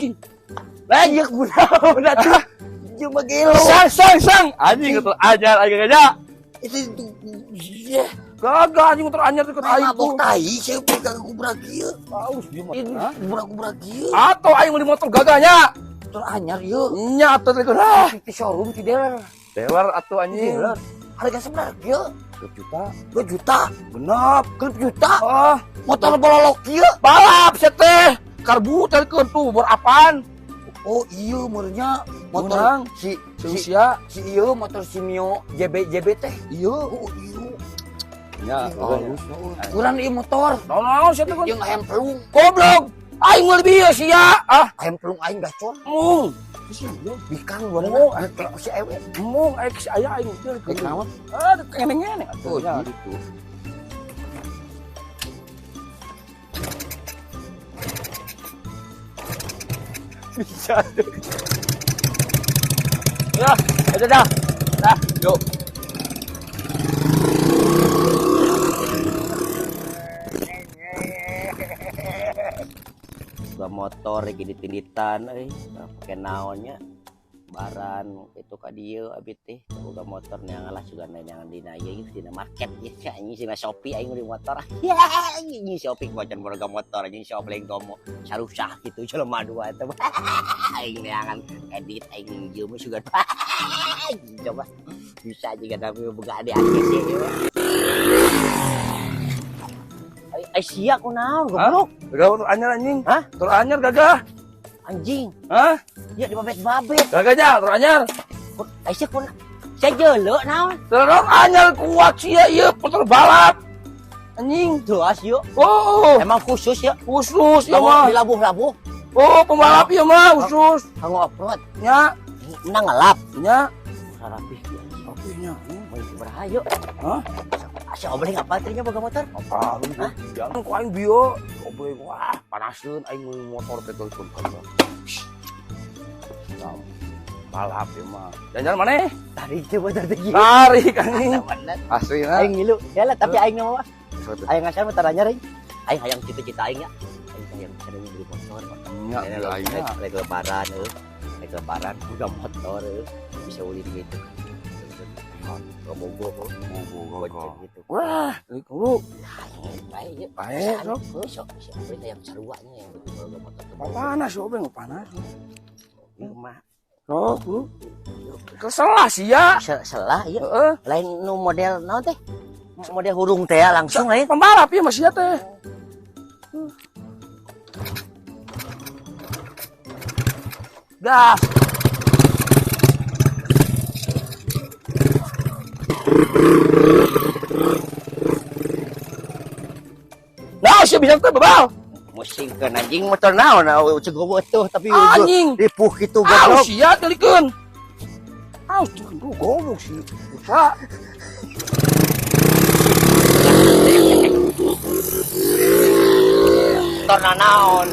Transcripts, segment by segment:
Anjing. Lah ieu kunaon atuh? Ieu mah gelo. Sang sang sang. Anjing motor anyar aing gagah. Itu ya. Gagah anjing motor anyar deket aing Mabok tuh. tai sia pegang gubrak ieu. Paus dia mah. Ini Hah? gubrak-gubrak ieu. Atau aing meuli motor gagahnya. Motor anyar ieu. Nya atuh teh ah. Di showroom ti dealer. Dealer atuh anjing. Dealer. Harga seberapa ieu? 2 juta. 2 juta. Genap. 2 juta. Ah, Motor bololok ieu. balap sia teh. Karbu telkeun tuh bor apaan? Oh iya meureunnya motor Menang. si Si si usia. si ieu motor si Mio JB JB teh. Iya. Oh iya. Ya, Halus. Kurang ieu motor. Naon-naon sia teh kan? Jeung hemplung. Goblok. Aing meuli bieu sia. Ah, Hemplung aing gacor. mung. Bikang Oh, dua si ewe. Mung aing si aya aing teh. Rek naon? Ah, keneng-keneng atuh Oh, nya iya. gitu. Bisa. Ya, aja dah. Dah, yuk. Gua motor lagi ditinditan euy, pake naonnya baran itu ka dieu abi teh boga motor neangan lah sugan neangan dina ieu dina market ieu sia anjing sina Shopee aing meuli motor. Ya anjing Shopee macan boga motor anjing Shopee lain komo sarusah gitu jelema dua eta. Aing neangan edit aing jeung sugan. Coba bisa juga tapi boga ade ACC ieu. Ai sia kunaon goblok? Gagah motor anyar anjing. Hah? Motor anyar gagah. Anjing. Hah? Ya dibabet-babet. Gagahnya motor anyar. Ai sia kun sia jeuleu naon? Motor anyar kuat sia ieu motor balap. Anjing. Tuh yuk. Oh, Emang khusus ya? khusus ya mah. Dilabuh-labuh. Oh, pembalap ya mah khusus. Kanggo off-road. Nya, Menang ngelap. nya. Rapih ya. Rapihnya. Mau sabaraha yuk? Hah? Asa obleng apa tadinya boga motor? Apa lu? Jangan ku aing bio. Obleng wah, panaseun aing meuli motor teh telepon kan. Balap ya mah. Jalan-jalan mana? Tarik coba tadi. Tarik anjing. Asli na. Aing ngilu. Ya lah tapi aing mah. Aing ngasar motor anyar aing. Aing hayang cita-cita aing ya. Aing hayang bisa beli motor. Nya, aing. Rek lebaran euy. Rek lebaran boga motor euy. Bisa ulin gitu. Bogo Bogo. gitu. Wah, lu Baik, baik sok. Sok, sok yang saruanya yang betul boga motor. Panas obleng panas. Ieu mah Sok lu. Keselah sih ya. Selah ya. Heeh. Lain nu model naon teh? Model hurung teh langsung lain. Pembalap ya masih ya teh. Gas. Nah, sih bisa teh bebal. Musing ke anjing motor naon cegowo tuh tapi anjing ripuh kitu goblok. Aus sia telikeun. Aus tuh goblok sih. Usaha. Motor naon?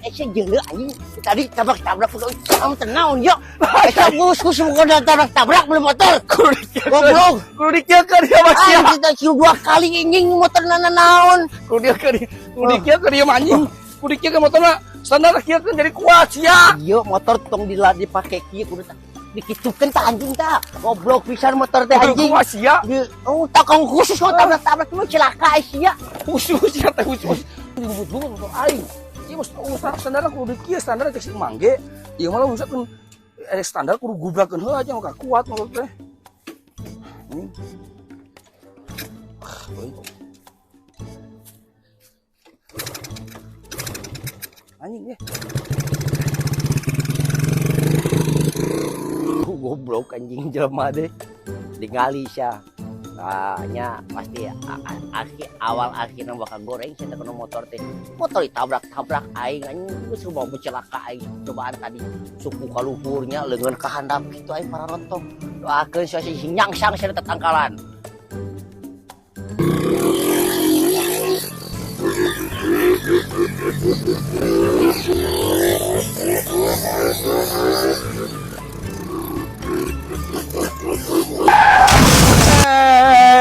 Sia jeuleu anjing. Tadi tabrak-tabrak kamu tenaon yo. Eta geus khusus bukan tabrak-tabrak beli motor. Goblok. Kudu dikiekeun ya mah sia. Anjing kita cium dua kali anjing motor naon. Kudu dikiekeun. Kudu dikiekeun ieu mah anjing. Kudu dikiekeun motorna standar kiekeun jadi kuat sia. Ieu motor tong dipake kieu kudu dikitukeun tah anjing tah. Goblok pisan motor teh anjing. Kuat sia. Oh, takong khusus kok tabrak-tabrak mah celaka sia. Khusus sia teh khusus. Ribut motor aing. Ieu mah standar kudu dikieu standar cek si Mang ge. Ieu mah misalkan standar kudu gubrakeun heula aja mah kuat motor teh. Anjing ya. Goblok anjing jelema deh. Ningali sia. Nah, nya pasti akhir awal akhirnya bakal goreng sia teh motor teh. Motor ditabrak-tabrak aing anjing geus mau celaka aing cobaan tadi suku ka luhurnya leungeun ka handap kitu aing pararontok. Doakeun sia si nyangsang sia tetangkalan.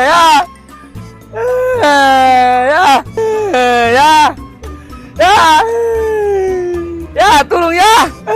Ya. Ya. Ya. Ah.